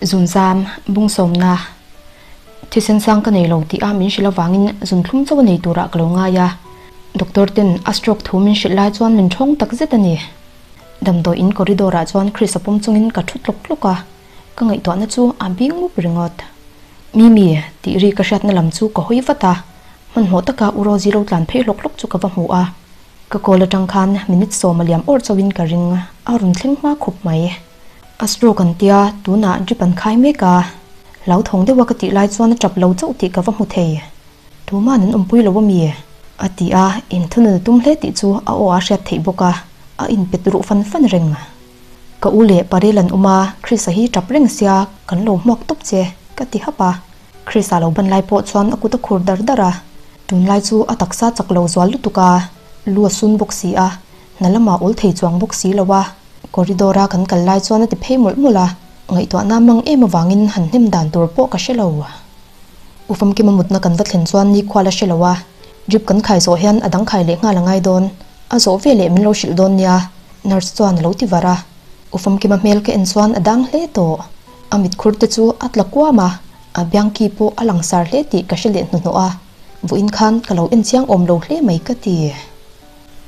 Zunzam, bungsawmna, thisen sang ka nei lo tih a min hrilh avangin zunthlum chauh a nei turah ka lo ngai a. Doctor ten a stroke thu min hrilh lai chuan min thawng tak zet a ni. Damdawi in corridor ah chuan Chris a pawm chungin ka thu tlawk tlawk a, ka ngaihtuahna chu a bing mup ringawt. Mimi, tih ri ka hriatna lam chu ka hawi vat a, hmanhmawh taka U Rosie lo tlan phei hlawk hlawk chu ka va hmu a. Ka call atang khan minute sawm a liam awr chauhin ka ring, a rawn thleng hma khup mai. A stroke an tia, tunah drip an khai mek a, hlauthawng deuha ka tih lai chuan a tap lo chauh tih ka va hmu thei. Tuma'n an awmpui lo a mi? A ti a, inthunun a tum hle tih chu a aw a hriat theih bawk a, a inpet ruh fan fan reng. Ka u leh Parel an awm a, Chris-a hi tap reng sia, kan lo hmuak tawp che, ka ti hap a. Chris-a lo ban lai pawh chuan a kut a khur dar dar a, tunlai chu a taksa chak lo zual lutuk a, lu a sun bawk si a, hna lamah awl thei chuang bawk si lo a. Corridor a kan kal lai chuan a ti phei mawlh mawlh a, ngaihtuahna mang em avangin han hnem dan tur pawh ka hre lo. U Famkima mutna kan va thlen chuan nikhua la hre lo a, drip kan khai zawh hian a dang khai leh nghal a ngai dawn, a zawh ve leh min lo hrilh dawn nia, nurse chuan a lo ti var a. U Famkima hmel ka en chuan a dang hle tawh. A mitkhur te chu a tla kuam a, a biangki pawh a langsar hle tih ka hre leh hnuhnawh a, vawiin khan ka lo en chiang awm lo hle mai ka ti.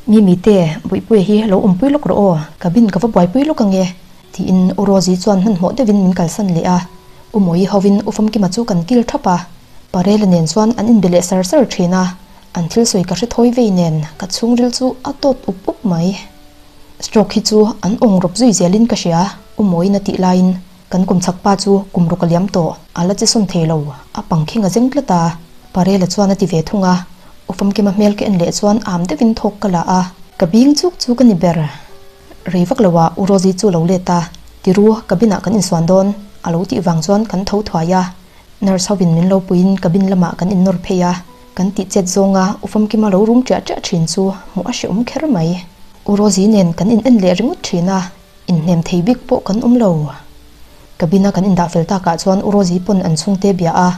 Mimi te, Buihpuia hi lo awmpui lawk rawh aw, cabin ka va buaipui lawk ange, tiin U Rosie chuan hmanhmawh deuhin min kalsan leh a. U Mawi hovin U Famkima chu kan kil thap a, Parela nen chuan an inbe leh sar sar thin a, an thil sawi ka hre thawi vei nen ka chhungril chu a tawt up up mai. Stroke hi chu an awng rawp zui zelin ka hria, U Mawiin a tih laiin kan kum chhak pa chu kum ruk a liam tawh, a la che sawn thei lo, a pangkhing a zeng tlat a, Parela chuan a ti ve thung a, U Famkima hmel ka en leh chuan am deuhin thawk ka la a, ka bing chuk chu ka ni ber. Rei vak loah U Rosie chu a lo let a, Tiru, cabin ah kan insuan dawn, a lo tih vang chuan kan tho thuai a. Nurse hovin min lo puiin cabin lamah kan innawr phei a, kan tih chet zawnga U Famkima lo rum ṭiah ṭiah ṭhin chu hmuh a hrehawm kher mai. U Rosie nen kan in en leh ringawt ṭhin a, inhnem thei bik pawh kan awm lo. Cabin a kan indah fel takah chuan U Rosie pawn an chhungte bia a,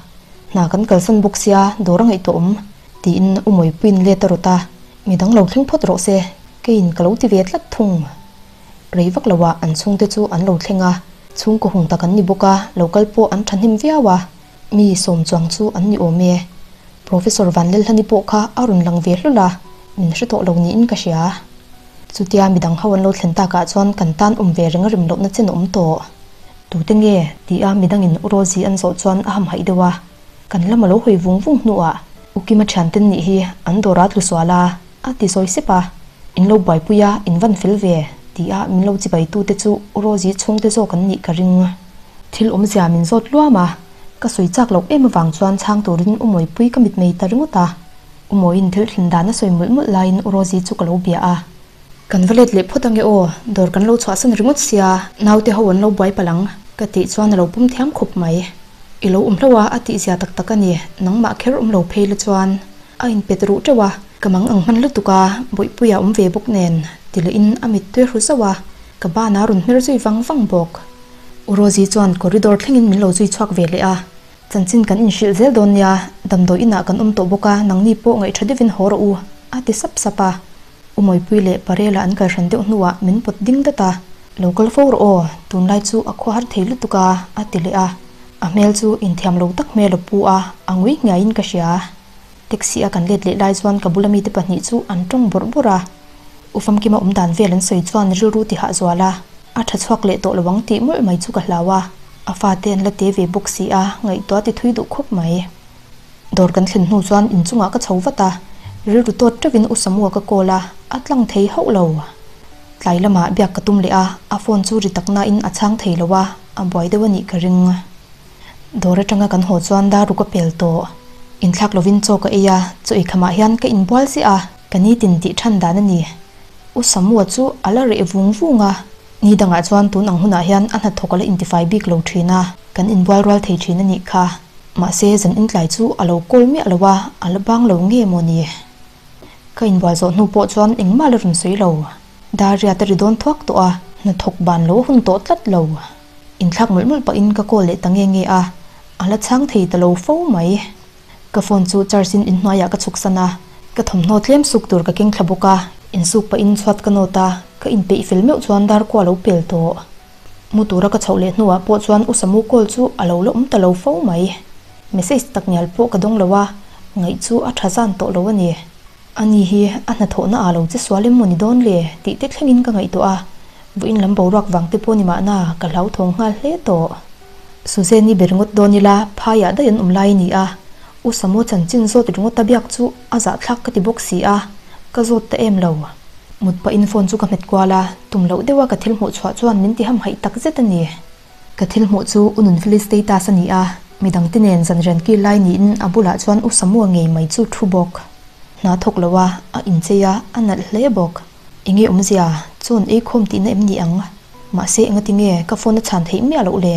Hna kan kalsan bawk sia, dawr a ngaihtuah awm, tiin U Mawipuiin let a rawt a. Midang lo thleng phawt rawh se, keiin ka lo ti ve tlat thung. Rei vak loah an chhungte chu an lo thleng a, chhungkaw hung tak an ni bawk a, lo kal pawh an thahnem viau a, mi sawm chuang chu an ni awm e. Professor Vanlelhlani pawh kha a rawn lang ve hlawlh a, min hre tawh lo niin ka hria. Chutia midang ho an lo thlen takah chuan kan tan awm ve reng a rem lohna chen a awm tawh. Tute nge? ti a midangin U Rosie an zawh chuan a hamhaih deuh a. Kan lam a lo hawi vung vung hnuah U Kima thianten nih hi an dawr a tlu sual a, a ti sawi sep a. In lo buaipui a, in van fel ve, ti a min lo chibaitute chu U Rosie chhungte zawk an nih ka ring. Thil awmzia min zawt luam a, ka sawi chak loh em avang chuan chhang turin U Mawipui ka mitmei ta ringawt a. U Mawiin thil thlin dan a sawi mawlh mawlh laiin U Rosie chu ka lo bia a. Kan va let leh phawt ange aw, dawr kan lo chhuahsan ringawt sia, naute ho an lo buai palh ang, ka tih chuan a lo pum thiam khawp mai. I lo awm hlauh a, a tih zia tak tak a ni, nangmah kher awm lo phei la chuan a inpet ruh teuh a, ka mang ang hman lutuk a, bawihpuia awm ve bawk nen, ti lehin a mittui hru zauh a, ka ban a rawn hmer zui vang vang bawk. U Rosie chuan corridor thlengin min lo zui chhuak ve leh a, Chanchin kan inhrilh zel dawn nia, damdawi inah kan awm tawh bawk a, nangni pawh ngaih tha deuhin haw rawh u, a ti sap sap a. U Mawipui leh Parela an kal hran deuh hnuah min pawt ding dat a, Lo kal fo rawh aw, tunlai chu a khua har thei lutuk a, a ti leh a. A hmel chu inthiam lo tak hmel a pu a, a ngui nghiaiin ka hria. Taxi a kan let leh lai chuan ka bula mite pahnih chu an tawng bawrh bawrh a. U Famkima awm dan vel an sawi chuan rilru ti hah zual a, a tha chhuak leh tawh lo ang tih mawlh mai chu ka hlau a. A fate an la te ve bawk si a, ngaihtuah ti thui duh khawp mai. Dawr kan thlen hnu chuan inchungah ka chho vat a, rilru tawt teuhin U Samua ka call a, a tlang thei hauh lo. Tlai lamah biak ka tum leh a, a phone chu ri tak nain a chhang thei lo a, a buai deuh a nih ka ring. Dawr atanga kan haw chuan dar ruk a pel tawh. Inthlak lovin chaw ka ei a, chaw ei khamah hian ka inbual ziah a, ka nitin tih than dan a ni. U Samua chu a la reh vung vung a, ni dangah chuan tun ang hunah hian a hnathawk a la intifai bik lo thin a, kan inbual rual thei thin a nih kha. Mahse, zan intlai chu a lo kawl miah lo a, a la bang lo nge maw ni? Ka inbual zawh hnu pawh chuan engmah la rawn sawi lo. Dariat a ri dawn thuak tawh a, hnathawk ban lo a hun tawh tlat lo. Inthlak mawlh mawlh pahin ka call leh ta nge nge a, a la chhang thei ta lo fo mai. Ka phone chu charge in inhnuaiah ka chhuk san a, ka thawmhnaw tlem suk tur ka keng thla bawk a, insuk pahin chhuat ka nawt a, ka inpeih fel meuh chuan dar kua lo pel tawh. Mu tura ka chhoh leh hnuah pawh chuan U Samu call chu a lo la awm ta lo fo mai. Message tak ngial pawh ka dawng lo a, ngaih chu a tha zan tawh lo a ni. Ani hi a hnathawhna ah lo che sual em maw ni dawn le tih te thlengin ka ngaihtuah a, vawiin lam boruak vang te pawh ni mahna ka hlauthawng nghal hle tawh. Suzanne-i be ringawt dawn ila phaiah daih an awm lai a ni a, U Samu chanchin zawt ringawt a biak chu a zahthlak ka ti bawk si a, ka zawt ta em lo. Mut pahin phone chu ka hmet kual a, tum loh deuha ka thil hmuh chhuah chuan min ti hamhaih tak zet a ni. Ka thil hmuh chu U Nunfeli status a ni a, midangte nen zan rian kil lai niin a bulah chuan U Samua ngei mai chu thu bawk. Hna thawk lo a, a inchei a, a nalh hle bawk. Enge awmzia, chawn ei khawm tihna em ni ang? Mahse engati nge ka phone a chhan theih miah loh le?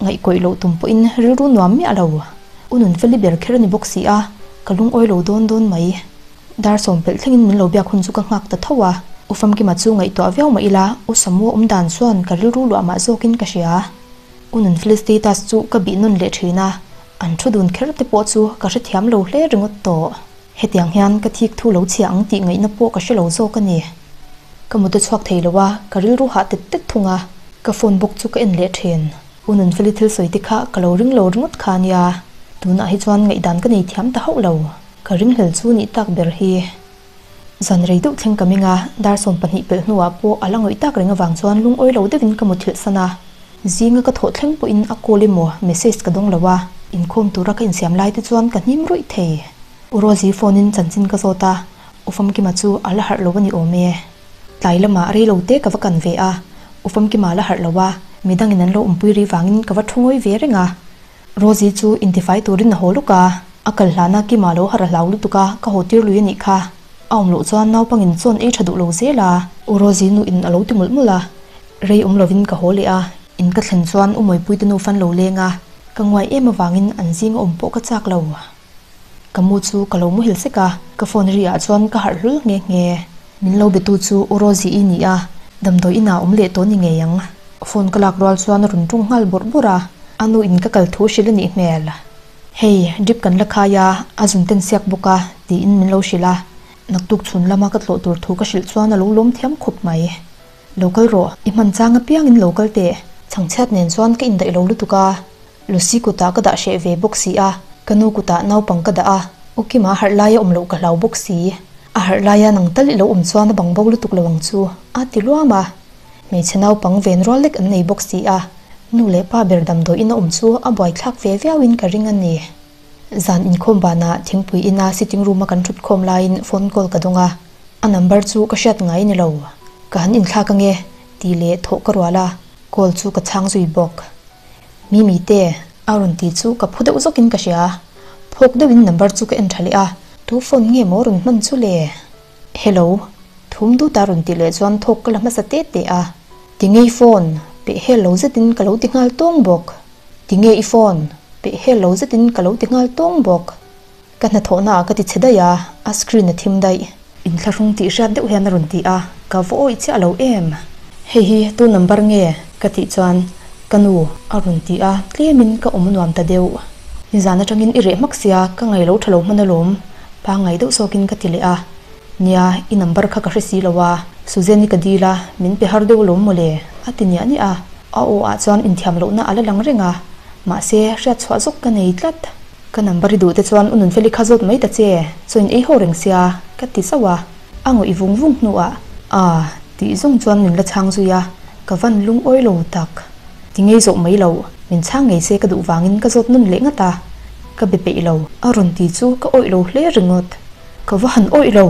Ngaihkawih loh tum pawhin rilru nuam miah lo. U Nunfeli ber kher a ni bawk si a, ka lungawi lo dawn dawn mai. Dar sawm pelh thlengin min lo biak hun chu ka nghak ta tho a, U Famkima chu ngaihtuah viau mah ila U Samua awm dan chuan ka rilru luah mah zawkin ka hria. U Nunfeli status chu ka bih nawn leh thin a, an thu dun kher te pawh chu ka hrethiam lo hle ringawt tawh. Hetiang hian ka thik thu lo chhia ang tih ngaihna pawh ka hre lo zawk a ni. Ka mut a chhuak thei lo a, ka rilru hah tet tet thung a, ka phone bawk chu ka en leh thin. U Nunfeli thil sawi te kha ka lo ring lo ringawt kha a nia, tunah hi chuan ngaihdan ka nei thiam ta hauh lo. Ka ringhlel chu nih tak ber hi. Zan rei deuh thleng ka meng a, dar 12 pelh hnuah pawh a la ngawih tak reng avang chuan lungawi lo deuhin ka muthilh san a. Zinga ka thawh thleng pawhin a call emaw message ka dawng lo a, inkhawm tura ka insiam lai te chuan ka hnim ruih thei. U Rosie phone in chanchin ka zawt a, U Famkima chu a la harh lo a ni awm e. Tlai lamah rei lo te ka va kan ve a, U Famkima a la harh lo a, midangin an lo awmpui ri vangin ka va thu ngawi ve reng a. Rosie chu intifai turin a haw lawk a, a kal hlana Kima lo harh a hlau lutuk a, ka haw tir lui a nih kha. A awm loh chuan naupangin chawn ei tha duh lo zel a. U Rosie nu in a lo ti mawlh mawlh a, rei awm lovin ka haw leh a. In ka thlen chuan U Mawipuite nu fan lo leng a, ka nguai em avangin an zinga awm pawh ka chak lo. Ka mu chu ka lo muhil sek a, ka phone ri ah chuan ka harh hlul nghe nghe. Min lo betu chu U Rosie i ni a, damdawi inah awm leh tawh ni ngei ang. Phone ka lak rual chuan a rawn ṭung nghal bawrh bawrh a, a nu in ka kal thu hrilh a nih hmel. Hei, drip kan la khai a, a zun ten siak bawk a, tiin min lo hrilh a. Naktuk chhun lama ka tlawh tur thu ka hrilh chuan a lo lawm thiam khawp mai. Lo kal rawh, i hman chang apiangin lo kal teh. Chhangchhiat nen chuan ka indaih lo lutuk a, Lucy kutah ka dah hreh ve bawk si a, ka nu kutah naupang ka dah a, U Kima harh laia awm loh ka hlau bawk si. A harh laia nang tal i lo awm chuan a bang bo lutuk lo ang chu, a ti luam a. Hmeichhe naupang ven rual lek an nei bawk si a, nu leh pa ber damdawiin a awm chu a buaithlak ve viauin ka ring a ni. Zan inkhawm banah thingpui ina sitting room a kan thut khawm laiin phone call ka dawng a, a number chu ka hriat ngai ni lo. Ka han inthlak ange tih leh thawh ka rual a, call chu ka chhang zui bawk. Mimi te, a rawn ti chu ka phu deuh zawkin ka hria. Phawk deuhin number chu ka en tha leh a, tu phone nge maw rawn hman chu le? Hello, thum dut a rawn tih leh chuan thawk ka la hmasa te te a. Tinge i phone? Peh hel lo zetin ka lo ti nghal tawng bawk. Tinge i phone? Peh hel lo zetin ka lo ti nghal tawng bawk. Ka hnathawhna ah ka ti chhe daih a, a screen a thim daih. Inthlahrung tih hriat deuh hian a rawn ti a, ka va awih chiah lo em. Hei hi tu number nge? Ka tih chuan ka nu a rawn ti a, tlemin ka awm nuam ta deuh. Nizan atangin i reh hmak sia, ka ngaih lo tha lo hman alawm, pangngai deuh zawkin ka ti leh a. Nia, i number kha ka hre si lo a, Suzanne-i ka dil a, min pe har deuh alawm mawle, a ti niah niah a. A aw ah chuan inthiam lohna a la lang reng a, mahse hriat chhuah zawk ka nei tlat. Ka number i duh te chuan u Nunfeli kha zawt mai ta che, chaw in ei haw reng sia, ka ti zauh a. A ngawih vung vung hnuah, Aa, tih zawng chuan min la chhang zui a, ka van lungawi lo tak. Ti ngei zawh mai lo, min chhang ngei se ka duh vangin ka zawt nawn leh ngat a, ka be peih lo. A rawn ti chu ka awih lo hle ringawt. Ka va han awih lo,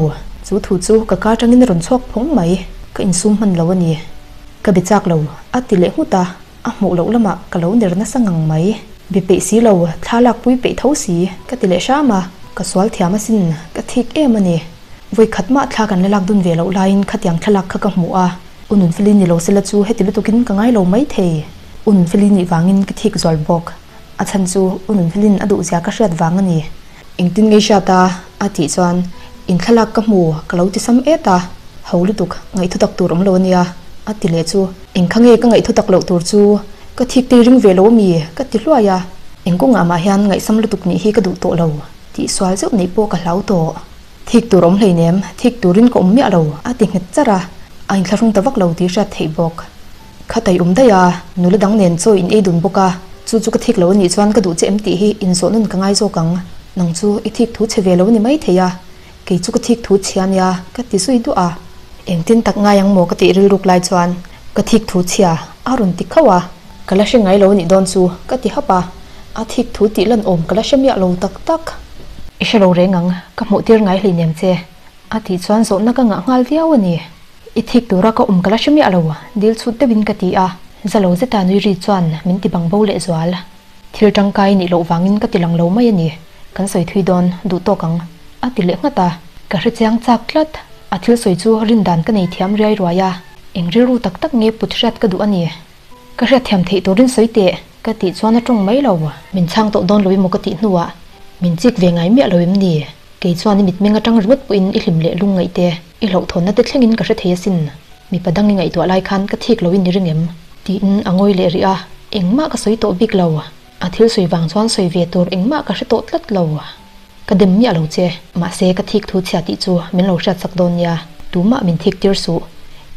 chu thu chu ka ka atangin a rawn chhuak phawng mai, ka insum hman lo a ni. Ka be chak lo, a ti leh nghut a. A hmuh loh lamah ka lo ner nasa ngang mai. Be peih si lo, thla lak pui peih tho si, ka ti leh hram a, ka sual thiam asin, ka thik em a ni. Vawi khat mah thla kan la lak dun ve loh laiin khatiang thlalak kha ka hmu a, U Nunfeli ni lo sela chu heti lutukin ka ngai lo mai thei. U Nunfeli nih vangin ka thik zual bawk. A chhan chu U Nunfelin a duhzia ka hriat vang a ni. Engtin nge i hriat a? a tih chuan, In thlalak ka hmu, ka lo ti sam et a, ho lutuk, ngaihthu tak tur awm lo a nia, a ti leh chu. Eng kha nge ka ngaihthu tak loh tur chu? Ka thik tei ring ve lo a mi? ka ti hluai a. Eng kawngah mah hian ngaihsam lutuk nih hi ka duh tawh lo, tih sual zeuh neih pawh ka hlau tawh. Thik tur awm hleinem, thik turin ka awm miah lo, a ti nghet charh a, a inthlahrung ta vak lo tih hriat theih bawk. Khatai awm daih a, nula dang nen chaw in ei dun bawk a, chu chu ka thik lo a nih chuan ka duh che em tih hi inzawh nun ka ngai zawk ang. Nang chu i thik thu chhe ve lo a ni mai thei a, kei chu ka thik thu chhia nia ka ti zui duah a. Engtin tak ngai ang maw ka tih rilruk lai chuan ka thik thu chhia a rawn ti khauh a, ka la hre ngai lo a nih dawn chu ka ti hap a, a thik thu tih lan awm ka la hre miah lo tak tak. I hre lo reng ang, ka hmuh tir ngai hleinem che a tih chuan zawhna ka ngah nghal viau a ni. I thik tura ka awm ka la hre miah lo, dil chhut deuhin ka ti a, za lo zeta nui ri chuan min ti bang bo lehzual. Thil tangkai nih loh vangin ka ti lang lo mai a ni, kan sawi thui dawn duh tawk ang, a ti leh nghat a. Ka hre chiang chak tlat, a thil sawi chu rin dan ka nei thiam riai ruai a, eng rilru tak tak nge put hriat ka duh a ni. Ka hriat thiam theih turin sawi teh, ka tih chuan a tawng mai lo. Min chhang tawh dawn lo emaw ka tih hnuah min chik ve ngai miah lo em ni? Kei chuan i mitmeng atang ringawt pawhin i hlim leh lung ngaih te, i hlauhthawnna te thlengin ka hre thei asin. Mipa dang i ngaihtuah lai khan ka thik loin i ring em? Tiin a ngawi leh rih a, engmah ka sawi tawh bik lo. A thil sawi vang chuan sawi ve tur engmah ka hre tawh tlat lo. Ka dem miah lo che, mahse ka thik thu chhia tih chu min lo hriat sak dawn nia, tumah min thik tir suh.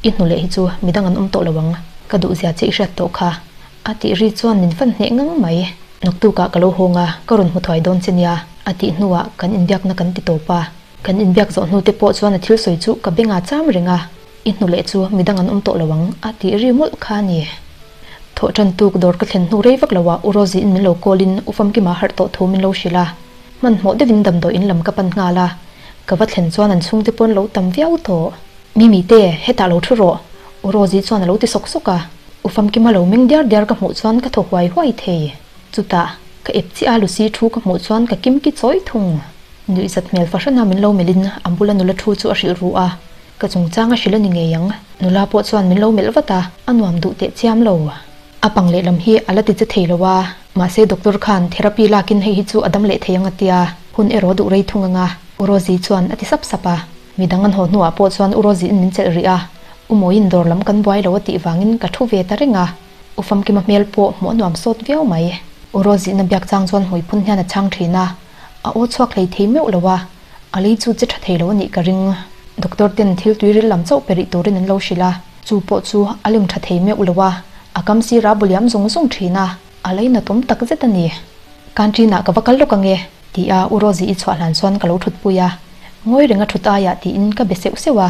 I hnu leh hi chu midang an awm tawh lo ang, ka duhzia che i hriat tawh kha. A tih ri chuan min fan hneh ngang mai. Naktukah ka lo hawng a, ka rawn hmu thuai dawn che nia, a tih hnuah kan inbiakna kan ti tawp a. Kan inbiak zawh hnu te pawh chuan a thil sawi chu ka bengah cham reng a, i hnu leh chu midang an awm tawh lo ang, a tih ri mawlh kha a ni. Thawh tan tuk dawr ka thlen hnu rei vak lo ah U Rosie-in min lo call in U Famkima harh tawh thu min lo hrilh a, hmanhmawh deuhin damdawi in lam ka pan nghal a, ka va thlen chuan an chhungte pawn lo tam viau tawh. Mimi te, hetah lo thu rawh, U Rosie chuan a lo ti sawk sawk a, U Famkima lo meng diar diar ka hmuh chuan ka thaw huai huai thei. Chutah, ka ep chiah a Lucy thu ka hmuh chuan ka kimki chawi thung. Nuihzat hmel fahrana min lo melhin a bula nula thu chu a hrilh ru a, Ka chungchang a hrilh a ni ngei ang. Nula pawh chuan min lo melh vat a, a nuam duh teh chiam lo. A pang lehlam hi a la ti che thei lo a, mahse doctor khan therapy lakin hei hi chu a dam leh thei ang a tia, hun erawh duh rei thung ang a, U Rosie chuan a ti sap sap a. Midang an haw hnuah pawh chuan U Rosie-in min chelh rih a, U Mawiin dawr lam kan buai lo a tih vangin ka thu ve ta reng a, U Famkima hmel pawh hmuh a nuam sawt viau mai. U Rosie-in a biak chang chuan hmuiphun hian a chhang thin a, a aw chhuak hlei thei meuh lo a. A lei chu che tha thei lo a nih ka ring. Doctor ten thil tui ril lam chauh pe rih turin an lo hrilh a, chu pawh chu a lem tha thei meuh lo a, a kam sirah bu liam zung zung thin a, a lei natawm tak zet a ni. Canteen ah ka va kal lawk ange, ti a U Rosie i chhuah hlan chuan ka lo thut pui a, ngawi reng a thut aiah tiin ka be seuh seuh a,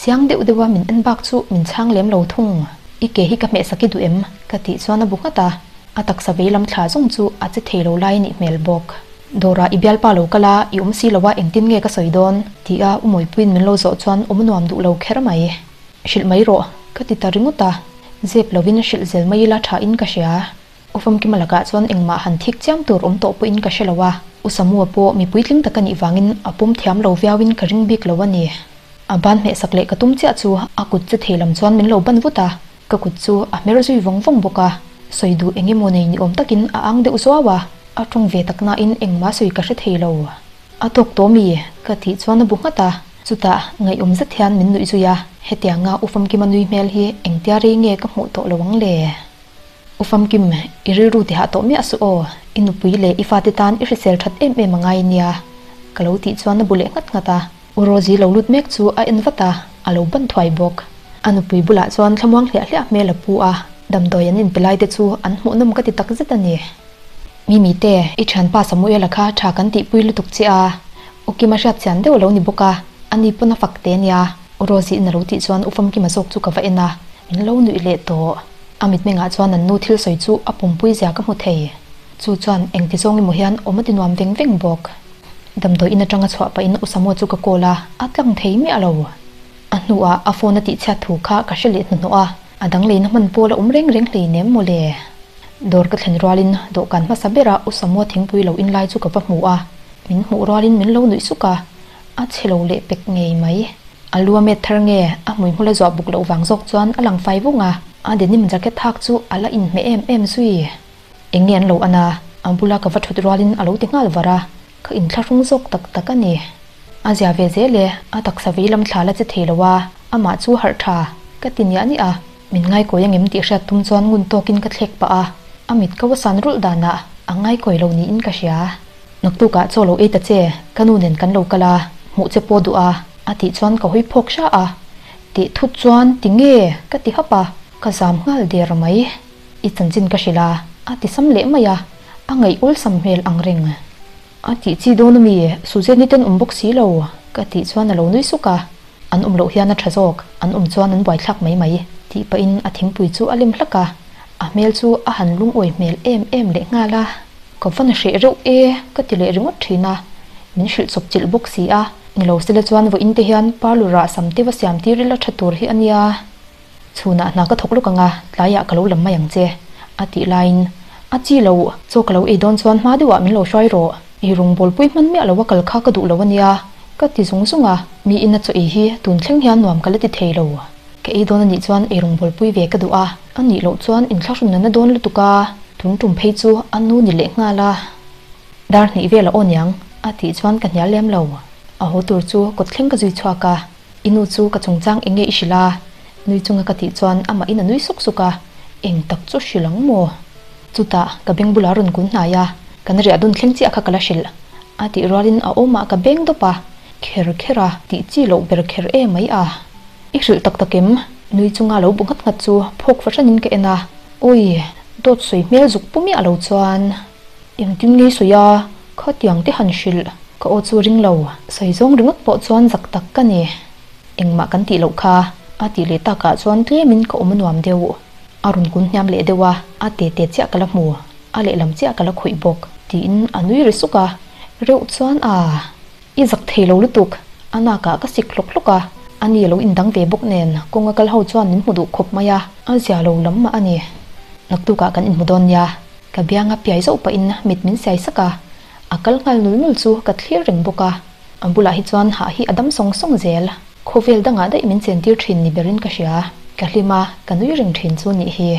chiang deuh deuh a min en bak chu min chhang lem lo thung. I ke hi ka hmehsak i duh em? ka tih chuan a bu nghat a, a taksa vei lam thla zung chu a che thei lo lai a nih hmel bawk. Dawrah i bialpa lo kal a, i awm si lo a, engtin nge ka sawi dawn? ti a U Mawipuiin min lo zawh chuan awm nuam duh lo kher mai. Hrilh mai rawh, ka ti ta ringawt a, zep lovin hrilh zel mai ila tha in ka hria. U Famkima lakah chuan engmah han thik chiam tur awm tawh pawhin ka hre lo a, U Samua pawh mi puitling tak a nih vangin a pawm thiam lo viauin ka ring bik lo a ni. A ban hmehsak leh ka tum chiah chu a kut che thei lam chuan min lo ban vut a, Ka kut chu a hmer zui vawng vawng bawk a, sawi duh eng emaw nei ni awm takin a ang deuh zuau a, a tawng ve tak nain engmah sawi ka hre thei lo. A tawk tawh mi? ka tih chuan a bu nghat a, chutah ngaihawm zet hian min nuih zui a, hetianga U Famkima nui hmel hi engtia rei nge ka hmuh tawh lo ang le? U Famkim, i rilru tihah tawh miah suh aw, i nupui leh i fate tan i hrisel that em em a ngai nia, ka lo tih chuan a bu leh nghat nghat a. U Rosie lo lut mek chu a en vat a, a lo ban thuai bawk. A nupui bulah chuan thlamuang hliah hliah hmel a pu a, damdawi an inpe lai te chu an hmuhnawm ka ti tak zet a ni. Mimi te, i thianpa Samuela kha tha kan tihpui lutuk che a, U Kima hriat chian deuh a lo ni bawk a, ani pawn a fak te nia, U Rosie in a lo tih chuan U Famkima zawk chu ka va en a, min lo nuih leh tawh. A mitmengah chuan an nu thil sawi chu a pumpui zia ka hmu thei. Chu chuan engti zawng emaw hian awm a ti nuam veng veng bawk. Damdawi in atanga chhuah pahin U Samuel chu ka call a, a tlang thei miah lo. A hnuah a phone a tihchhiat thu kha ka hre leh hnuhnawh a, a dang leina hman pawl a awm reng reng hleinem maw le. Dawr ka thlen rualin dawhkan hmasa bera U Samuel thingpui lo in lai chu ka va hmu a, min hmuh rualin min lo nuih suk a, a chhe lo leh pek ngei mai. A lu a met thar nge a hmuihmul a zuah buk loh vang zawk chuan a lang fai vung a, a denim jacket hak chu a la inhmeh em em zui. Eng nge an lo an a, a bula ka va thut rualin a lo ti nghal var a, ka inthlahrung zawk tak tak a ni. A zia ve zel e, a taksa vei lam thla la che thei lo a, amah chu harh tha ka ti niah niah a, min ngaikawi angem tih hriat tum chuan ngun tawkin ka thlek pah a, a mit ko a san rulh danah a ngaikawi lo niin ka hria. Naktukah chaw lo ei ta che, ka nu nen kan lo kal a, hmuh che pawh duh a, a tih chuan ka hawi phawk hra a, tih thut chuan ti nge ka ti hap a. Ka zam nghal der mai. I chanchin ka hrilh a, a ti sam leh mai a, a ngaih awlsam hmel ang reng. A tih chi dawn ami, Suzanne-i ten awm bawk si lo, ka tih chuan a lo nui suk a. An awm loh hian a tha zawk, an awm chuan an buaithlak mai mai, tih pahin a thingpui chu a lem hlak a, a hmel chu a han lungawi hmel em em leh nghal a. Ka va na hreh reuh e, ka ti leh ringawt thin a, min hrilh chawp chilh bawk si a, ni lo sela chuan vawiin te hian parlour ah sam te va siam tir ila tha tur hi a nia. Chhunah hna ka thawk lawk ang a, tlaiah ka lo lam mai ang che, a tih laiin, A chi lo, chaw ka lo ei dawn chuan hma deuhah min lo hruai rawh, i rawngbawlpui hman miah lo a kal kha ka duh lo a nia, ka ti zung zung a, mi ina chaw ei hi tun thleng hian nuam ka la ti thei lo. Ka ei dawn a nih chuan ei rawngbawlpui ve ka duh a, a nih loh chuan inthlahrun nana dawn lutuk a, tun tum phei chu a nu ni leh nghal a. Dar hnih vel a aw niang, a tih chuan ka hnial lem lo. A haw tur chu kawt thleng ka zui chhuak a. I nu chu ka chungchang eng nge i hrilh a? Nui chunga ka tih chuan amah in a nui suk suk a, eng tak chu hrilh ang maw? Chutah ka beng bulah rawn kun hnai a, kan riah dun thleng chiah kha ka la hrilh. A tih rualin a awmah ka beng dawp a, kher kher a, tih chi loh ber kher e mai a. I hrilh tak tak em? Nui chunga lo bu nghat nghat chu phawk fahranin ka en a, Awi, dawt sawi hmel zuk pu miah lo chuan. Engtin nge sawi a, khatiang te han hrilh ka aw chu ring lo, sawi zawng ringawt pawh chuan zak tak ka ni. Engmah kan tih loh kha, a tih leh takah chuan tlemin ka awm a nuam deuh. A rawn kun hniam leh deuh a, a te te chiah ka la hmu, a lehlam chiah ka la khawih bawk, tiin a nui ri suk a, reuh chuan a i zak thei lo lutuk, a nakah ka sik hlawk hlawk a, a ni lo indang ve bawk nen kawnga kal ho chuan min hmu duh khawp mai a, a zia lo lam mah a ni. Naktukah kan inhmu dawn nia. Ka bianga piai zauh pahin mit min siai sak a, a kal nghal nul nul chu ka thlir reng bawk a. A bulah hi chuan hah hi a dam sawng sawng zel. Khawvel dangah daih min chentir thin ni berin ka hria. Ka hlim a, ka nui reng thin chu nih hi.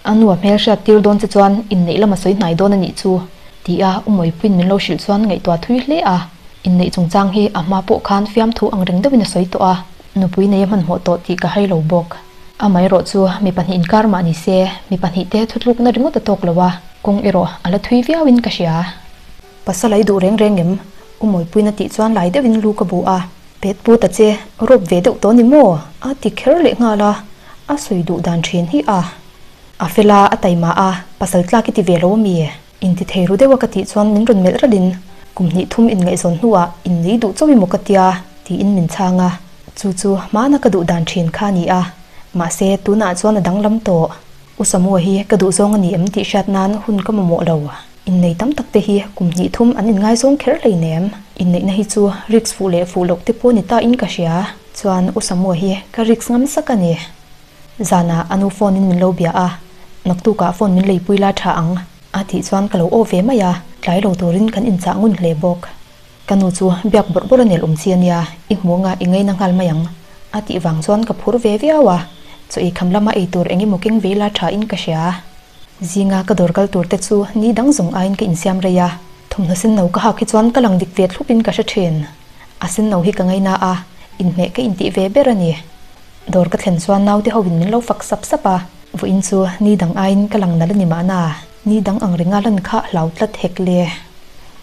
A nu a hmel hriat tir dawn che chuan inneih lama sawi hnai dawn a nih chu, ti a Umawipuiin min lo hrilh chuan ngaihtuah thui hle a. Inneih chungchang hi a hma pawh khan fiamthu ang reng deuhin a sawi tawh a, nupui nei a hmanhmawh tawh tih ka hai lo bawk. Amaherawh chu mi pahnih inkar mah ni se, mi pahnih te thutlukna ringawt a tawk lo a, kawng erawh a la thui viauin ka hria. Pasal ai duh reng reng em? U Mawipuina tih chuan lai deuhin lu ka bu a. Pet pu ta che, rawp ve deuh tawh ni maw? A ti kher leh nghal a, a sawi duh dan thin hi a. A fel a, a taima a, pasal tlak i ti ve lo ami? Inti thei ru deuh a ka tih chuan min rawn melh ralhin, Kum hnih thum inngaihzawn hnuah innei duh chauh i maw ka tia? tiin min chhang a. Chu chu hmana ka duh dan thin kha a ni a, mahse tunah chuan a danglam tawh. U Samua hi ka duhzawng a ni em tih hriat nan hun ka mamawh lo. Innei tam tak te hi kum hnih thum an inngaizawng kher hleinem. Inneihna hi chu risk fuh leh fuh loh te pawh ni ta in ka hria. Chuan U Samua hi ka risk ngam sak a ni. Zanah a nu phone in min lo bia a, naktukah phone min leipui la tha ang a tih chuan ka lo aw ve mai a, tlai lo turin kan inchah ngun hle bawk. Ka nu chu biak bawrh bawrh a nel awm chi a nia, i hmu anga i ngaina nghal mai ang a tih vang chuan ka phur ve viau a, chaw ei kham lama ei tur eng emaw keng vei la tha in ka hria. Zinga ka dawr kal tur te chu ni dang zawng aiin ka insiam rei a, thawmhnaw sen no ka hak hi chuan ka lang dik ve thlup in ka hre thin. A sen no hi ka ngaina a, inhmeh ka intih ve ber a ni. Dawr ka thlen chuan naute ho in min lo fak sap sap a, vawiin chu ni dang aiin ka lang nal a ni mahna, ni dang ang ringa lan kha hlau tlat hek le.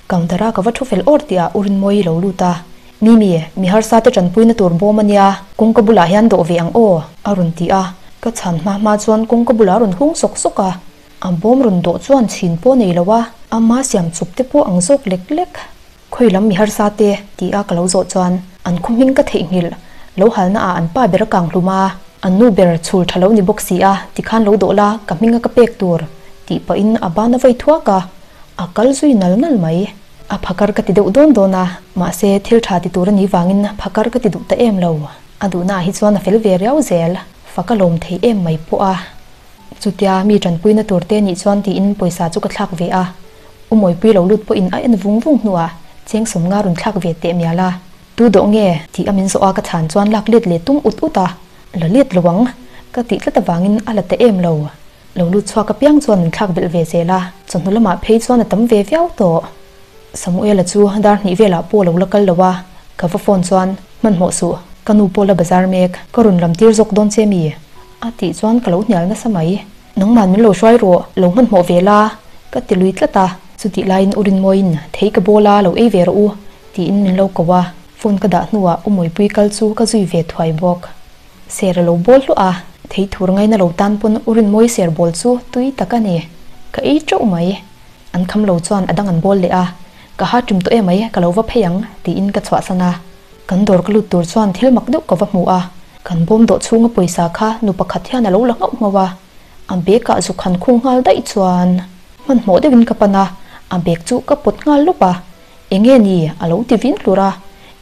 Counter a ka va thu fel awr tih ah u Rinmawii lo lut a, Mimi, mi harsa te tanpuina tur bawm a nia, kawngka bulah hian dawh ve ang aw, a rawn ti a, ka chhan hma hma chuan kawngka bulah a rawn hung sawk sawk a, a bawm rawn dawh chuan chhin pawh nei lo a, ama siam chup te pawh ang zawk lek lek. Khawi lam mi harsa te? ti a ka lo zawh chuan an khaw hming ka theihnghilh lo halna ah an pa ber a kang hlum a, an nu ber chhul tha lo ni bawk si a, tikhan lo dawh la ka hming a ka pek tur tih pahin a ban a vei thuak a, a kal zui nal nal mai. A phakar ka ti deuh dawn dawn a, mahse thil tha ti tur a nih vangin phakar ka ti duh ta em lo. A duhna ah hi chuan a fel ve riau zel, fak a lawm thei em mai pawh a. Chutia mi tanpuina tur te nih chuan tiin pawisa chu ka thlak ve a, U Mawipui lo lut pawhin a en vung vung hnuah cheng sawmnga rawn thlak ve teh mial a, Tu dawh nge? tih a min zawh a ka chhan chuan lak let leh tum ut ut a, La let lo ang, ka tih tlat avangin a la ta em lo. Lo lut chhuak apiang chuan min thlak belh ve zel a, chawhnu lamah phei chuan a tam ve viau tawh. Samuela chu dar hnih velah pawh lo la kal lo a, ka va phone chuan, Hmanhmawh suh, ka nu pawh la bazar mek, ka rawn lam tir zawk dawn che mi? a tih chuan ka lo hnial nasa mai. Nangman min lo hruai rawh, lo hmanhmawh ve la, ka ti lui tlat a. Chutih laiin U Rinmawiin, Thei ka bawl a, lo ei ve rawh u, tiin min lo ko a. Phone ka dah hnuah U Mawipui kal chu ka zui ve thuai bawk. Ser a lo bawl hluah a, Thei thur ngaina lo tan pawn u Rinmawi ser bawl chu tui tak a ni. Ka ei teuh mai. An kham lo chuan a dang an bawl leh a, Ka ha ṭum tawh emai, ka lo va phei ang, tiin ka chhuahsan a. Kan dawr ka lut tur chuan thil mak deuh ka va hmu a, kan bawm dawh chhunga pawisa kha nu pakhat hian a lo la nghauh nghauh a, a bag ah zuk han khung nghal daih chuan hmanhmawh deuhin ka pan a, a bag chu ka pawt nghal lawp a, Enge ni? a lo ti vin hlur a,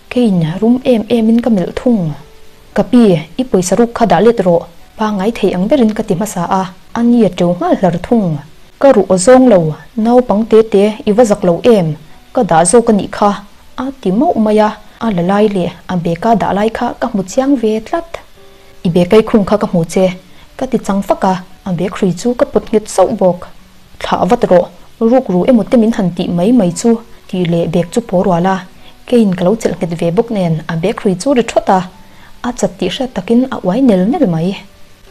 keiin rum em em in ka melh thung. Ka pi, i pawisa ruk kha dah let rawh, pangngai thei ang berin ka ti hmasa a, a ni a teu nghal hlar thung. Ka ruh aw zawng lo, naupang te te i va zak lo em, ka dah zawk a nih kha, a ti mauh mai a, a la lai leh a beka dah lai kha ka hmu chiang ve tlat. I bekai khung kha ka hmu che, ka ti chang fak a, a bek hrui chu ka pawt nghet sauh bawk. Thlah vat rawh, ruk ru emaw te min han tih mai mai chu tih leh bag chu paw rual a, keiin ka lo chelh nghet ve bawk nen a bag hrui chu ri thawt a, a chat tih hriat takin a uai nel nel mai.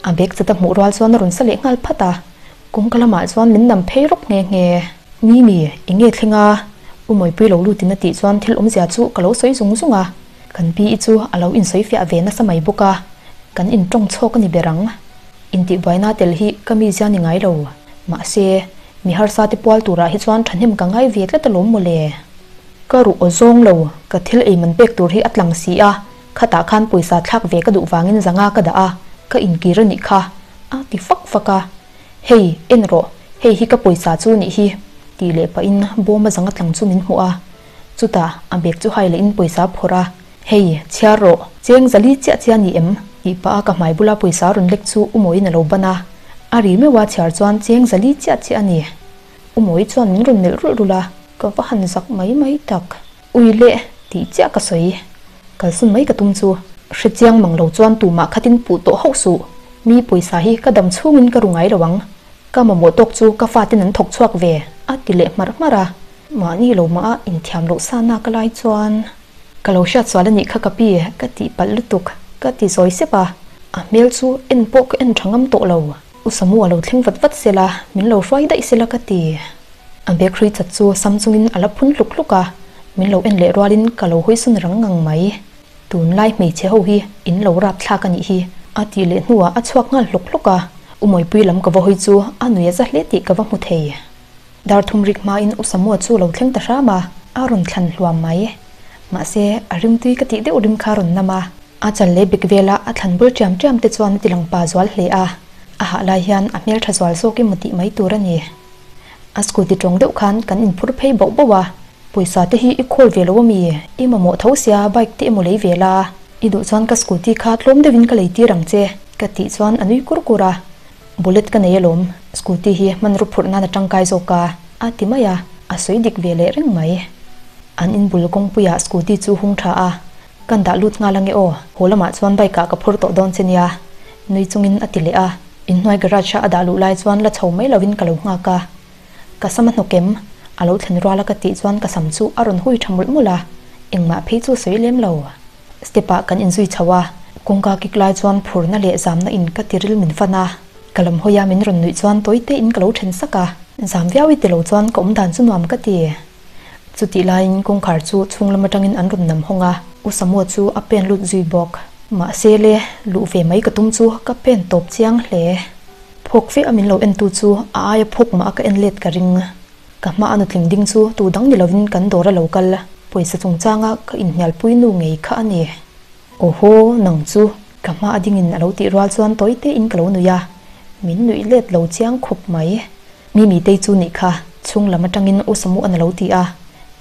A bag chat a hmuh rual chuan a rawn sa leh nghal phat a, kawngka lamah chuan min nam phei rawk nghe nghe. Mimi, eng nge thleng a? U Mawipui lo lutin a tih chuan thil awmzia chu ka lo sawi zung zung a, kan pi i chu a lo insawi fiah ve nasa mai bawk a, kan intawng chhawk a ni ber ang. Intihbuaina tel hi ka mizia ni ngai lo. Mahse, mi harsa te pual turah hi chuan thahnem ka ngai ve tlat alawm mawle. Ka ruh aw zawng lo, ka thil ei man pek tur hi a tlang si a, khatah khan pawisa thlak ve ka duh vangin zanga ka dah a, ka inkir a nih kha, a ti fak fak a. Hei, en rawh, hei hi ka pawisa chu nih hi, tih leh pahin bawma zanga tlang chu min hmuh a. Chutah, a bag chu hai lehin pawisa a phawrh a. Hei, chhiar rawh, cheng zali chiah chiah ni em? tih pah a ka hmai bula pawisa rawn lek chu U Mawiin a lo ban a. A ri meuh a chhiar chuan cheng zali chiah chiah a ni. U Mawi chuan min rawn melh rulh rulh a, ka va han zak mai mai tak. Ui leh, tih chiah ka sawi. Kalsun mai ka tum chu. Hre chiang mang lo chuan tumah khatin puh tawh hauh suh. Mi pawisa hi ka dam chhungin ka ru ngai lo ang. Ka mamawh tawk chu ka faten an thawk chhuak ve, a ti leh hmarh hmarh a. Mahni lo mah a inthiam loh sa nak lai chuan. Ka lo hriat sual a nih kha ka pi, ka tih palh lutuk, ka ti zawi sep a. A hmel chu en pawh ka en tha ngam tawh lo. U Samu a lo thleng vat vat sela, min lo hruai daih sela ka ti. A bag hrui chat chu sam chungin a la phun hluk hluk a, min lo en leh rualin ka lo hawisawn rang ngang mai. Tunlai hmeichhe ho hi in lo rap thlak a nih hi, a tih leh hnuah a chhuak nghal hluk hluk a. U Mawipui lam ka va hawi chu a nui a za hle tih ka va hmu thei. Dar thum rik hmain U Samua chu lo thleng ta hram a, a rawn thlan hluam mai. Mahse, a rimtui ka tih deuh rim kha a rawn nam a. A chal leh bik vela a thlan bul ṭiam ṭiam te chuan a ti lang pa zual hle a, a hah lai hian a hmelṭha zual zawk emaw tih mai tur a ni. A scooty ṭawng deuh khan kan inphur phei bauh bauh a, pawisa te hi i khawl ve lo a mi? I mamawh tho sia bike te emaw lei ve la, i duh chuan ka scooty kha tlawm deuhin ka lei tir ang che, ka tih chuan a nui kur kur a. Bullet ka nei alawm, scooty hi hmanraw phurh nan a tangkai zawk a, a ti mai a, a sawi dik ve leh reng mai. An inbul kawngpuiah scooty chu hung tha a, kan dah lut nghal ange aw, haw lamah chuan bike ah ka phur tawh dawn che nia, nui chungin a ti leh a, inhnuai garage a a dah luh lai chuan la chho mai lovin ka lo nghak a. Ka sam a hnawk em? A lo thlen rual a ka tih chuan ka sam chu a rawn hui tha mawlh mawlh a, engmah phei chu sawi lem lo. Step ah kan inzui chho a, kawngka kik lai chuan phurna leh zamna in ka tiril min fan a, ka lam hawi a min rawn nuih chuan tawi te in ka lo then sak a, zam viau i ti lo chuan ka awm dan chu nuam ka ti. Chutih laiin kawngkhar chu chhung lam atangin an rawn nam hawng a, U Samua chu a pen lut zui bawk. Mahse le, luh ve mai ka tum chu ka pen tawp chiang hle. Phawk fe a min lo en tu chu a aia phawk mah a ka en let ka ring. Ka hma a nutling ding chu tu dang ni lovin kan dawr a lo kal, pawisa chungchanga ka inhnialpui nu ngei kha a ni. Awhaw, nang chu ka hma a dingin a lo tih rual chuan tawi tein ka lo nui a, min nuih let lo chiang khawp mai. Mimi tei chu nih kha, chhung lam atangin U Samuan a lo ti a,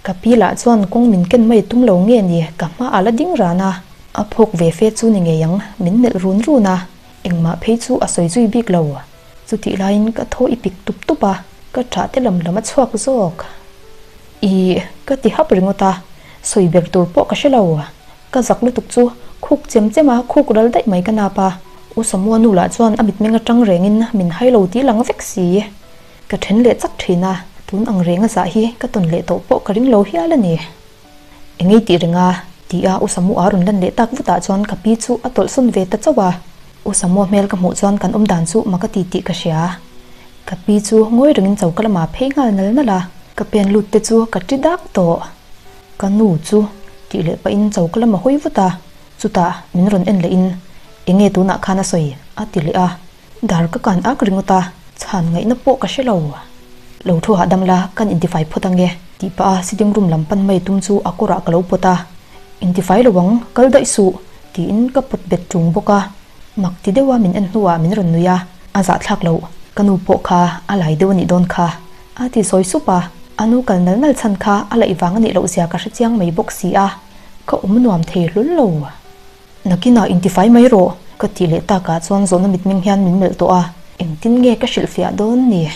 ka pi lah chuan kawng min ken mai tum lo nge ni ka hma a la ding ran a, a phawk ve fe chu ni ngei ang, min melh run run a, engmah phei chu a sawi zui bik lo. Chutih laiin ka thaw i pik tup tup a, ka ṭah te lam lam a chhuak zawk. Ih, ka ti hap ringawt a, sawi ber tur pawh ka hre lo. Ka zak lutuk chu khuk chem chem a, khuk ral daih mai ka nap a. U Samua nu lah chuan a mitmeng aṭang rengin min hai lo tih lang vek si. Ka ṭhen leh chak ṭhin a, tun ang reng a zah hi ka tawn leh tawh pawh ka ring lo hial a ni. Engei tih reng a? ti a U Samua rawn lan leh tak vutah chuan ka pi chu a tawlhsawn ve ta chauh a. U Samua hmel ka hmuh chuan kan awm dan chu mak a ti tih ka hria. Ka pi chu ngawi rengin choka lamah phei nghal nal nal a, ka pen lut te chu ka ti dak tawh. Ka nu chu tih leh pahin choka lam a hawi vut a, chutah min rawn en lehin. Enge tunah khan a sawi? a ti leh a. Dar ka kan ak ringawt a, chhan ngaihna pawh ka hre lo. Lo thu hahdam la, kan intifai phawt ange, tih pah a sitting room lam pan mai tum chu a kawrah ka lo pawt a. Intifai lo ang, kal daih suh, tiin ka pawt bet ṭung bawk a. Mak ti deuha min en hnuah min rawn nui a, a zahthlak loh, ka nu pawh kha a lai deuh a nih dawn kha, a ti sawi sup a. A nu kal nal nal chhan kha a laih vang a nih loh zia ka hrechiang mai bawk si a, ka awm nuam thei hlul lo. Nakinah intifai mai rawh, ka tih leh takah chuan zawhna mitmeng hian min melh tawh a, engtin nge ka hrilhfiah dawn ni?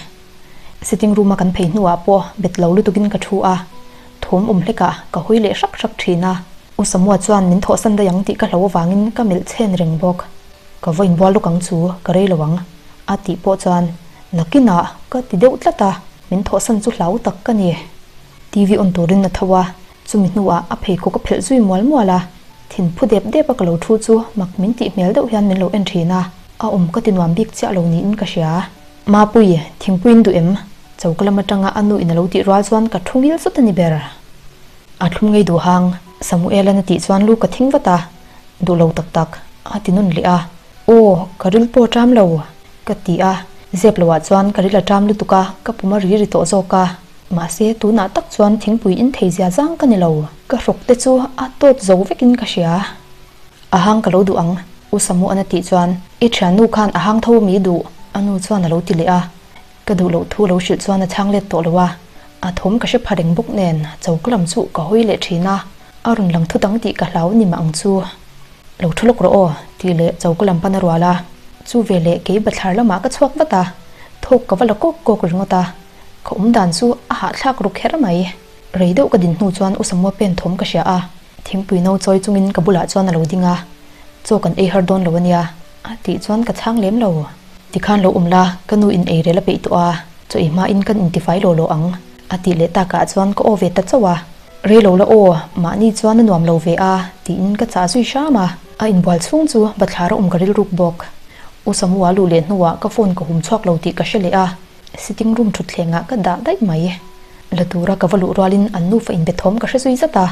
Sitting room a kan phei hnuah pawh bet lo lutukin ka thu a, thawm awm hlekah ka hawi leh hrak hrak thin a, U Samua chuan min thawhsan daih ang tih ka hlo avangin ka melh chhen reng bawk. Ka va inbual lawk ang chu, ka rei lo ang, a tih pawh chuan nakinah ka ti deuh tlat a, min thawhsan chu hlau tak ka ni. TV on turin a tho a, chumi hnuah a pheikhawk a phelh zui mual mual a. Thin phu dep dep a ka lo thu chu mak min tih hmel deuh hian min lo en thin a, a awm ka ti nuam bik chiah lo niin ka hria. Mapui, thingpuiin duh em? Choka lam atanga a nu in a lo tih rual chuan ka thu ngil zut a ni ber. A thlum ngei duh hang, Samuel-an a tih chuan lu ka thing vat a, duh lo tak tak, a ti nawn leh a. Aw, ka ril pawh a ṭam lo, ka ti a, zep loh ah chuan ka ril a ṭam lutuk a, ka pum a ri ri tawh zawk a. Mahse, tunah tak chuan thingpui in thei zia zang ka ni lo. Ka hrawk te chu a tawt zo vekin ka hria. A hang ka lo duh ang, U Samuan a tih chuan, I thiannu khan a hang tho mi duh, a nu chuan a lo ti leh a. Ka duh loh thu lo hrilh chuan a chhang let tawh lo a. A thawm ka hre pha reng bawk nen choka lam chu ka hawi leh thin a, a rawn lang thut ang tih ka hlau ni mah ang chu. Lo thu lawk rawh aw, tih leh choka lam pan a rual a. Chu veleh kei bathlar lamah ka chhuak vat a, thawk ka va la kawk kawk ringawt a. Ka awm dan chu a hahthlak ru kher mai. Rei deuh ka din hnu chuan U Samua pen thawm ka hria a, thingpui no chawi chungin ka bulah chuan a lo ding a, Chaw kan ei har dawn lo a nia, a tih chuan ka chhang lem lo. Tikhan lo awm la, ka nu in ei rel a peih tawh a, chaw ei hmain kan intifai law law ang, a tih leh takah chuan ka aw ve ta chauh a. Rei lo la aw, mahni chuan a nuam lo ve a, tiin ka chah zui hram a. A inbual chhung chu bathlar a awm ka rilruk bawk. U Samua luh leh hnuah ka phone ka hum chhuak lo tih ka hre leh a. Sitting room thutthlengah ka dah daih mai. La tura ka va luh rualin an nufa inbe thawm ka hre zui zat a,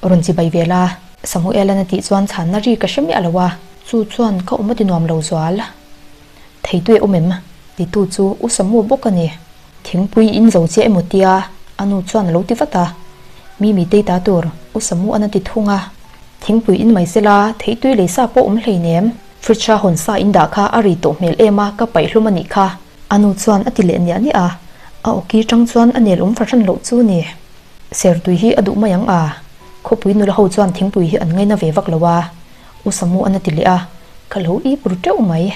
rawn chibai ve la, Samuel-an a tih chuan chhanna ri ka hre miah lo a, chu chuan ka awm a ti nuam lo zual. Theitui a awm em? Titu chu U Samu bawk a ni. Thingpui in zo chiah emaw tia a nu chuan a lo ti vat a. Mimi tei ta tur, U Samu-an a ti thung a. Thingpui in mai sela, theitui lei sa pawh awm hleinem. Fridge-a hawn sa in dah kha a ri tawh hmel em a, ka paih hlum a nih kha. A nu chuan a ti leh niah niah a, a awki tang chuan a nel awm fahran loh chu ni. Sertui hi a duh mai ang a, khawpui nula ho chuan thingpui hi an ngaina ve vak lo a, U Samu an a ti leh a, ka lo ip ru teuh mai.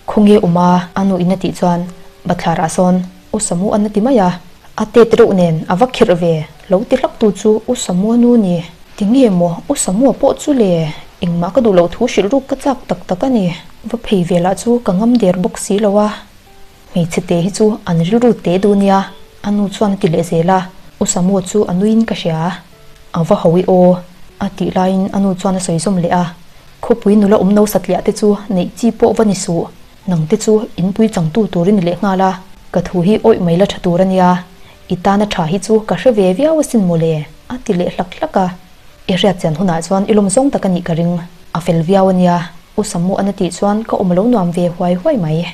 Khawnge awm a, a nu in a tih chuan bathlar ah sawn U Samu an a ti mai a, a tet reuh nen a va khirh ve, lo ti hlak tu chu U Samu a nu ni. Tinge maw U Samu pawh chu le, engmah ka duh loh thu hrilh ruk ka chak tak tak a ni. Va phei ve lah chu ka ngam der bawk si lo a, hmeichhe te hi chu an rilru teh duh nia, a nu chuan a ti leh zel a, U Samu chu a nuiin ka hria. A va ho i aw, a tih laiin a nu chuan a sawi zawm leh a, khawpui nula awm no satliah te chu neih chi pawh va ni suh, nang te chu inpui changtu tur i ni leh nghal a, ka thu hi awih mai la tha tur a nia, i tana tha hi chu ka hre ve viau asin mawle, a ti leh hlak hlak a. I hriat chian hunah chuan i lawm zawng tak a nih ka ring. A fel viau a nia, U Samu an a tih chuan ka awm lo nuam ve huai huai mai.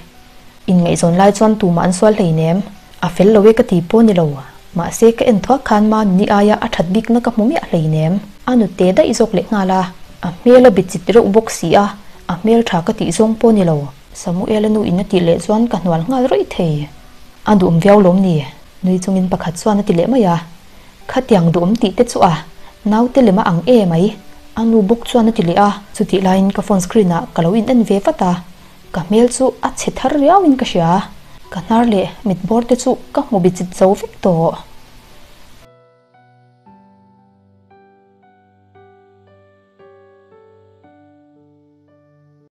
Inngaihzawn lai chuan tumah an sual hleinem. A fel lo e ka ti pawh ni lo. Mahse ka en thuak khan ma nuni aia a that bikna ka hmu miah hleinem. A nute daih zawk leh nghal a, a hmel a bichit reuh bawk si a, a hmel tha ka tih zawng pawh ni lo. Samuel-a nu in a tih leh chuan ka hnual nghal rawih thei. A duhawm viau lawm ni? Nui chungin pakhat chuan a ti leh mai a. Khatiang duhawm tih te chu a naute lem a ang e mai, a nu bawk chuan a ti leh a. Chutih laiin ka phone screen ah ka lo in en ve vat a, ka hmel chu a chhe thar riau in ka hria. Ka hnar leh mit bawr te chu ka hmu bi chit zo vek tawh.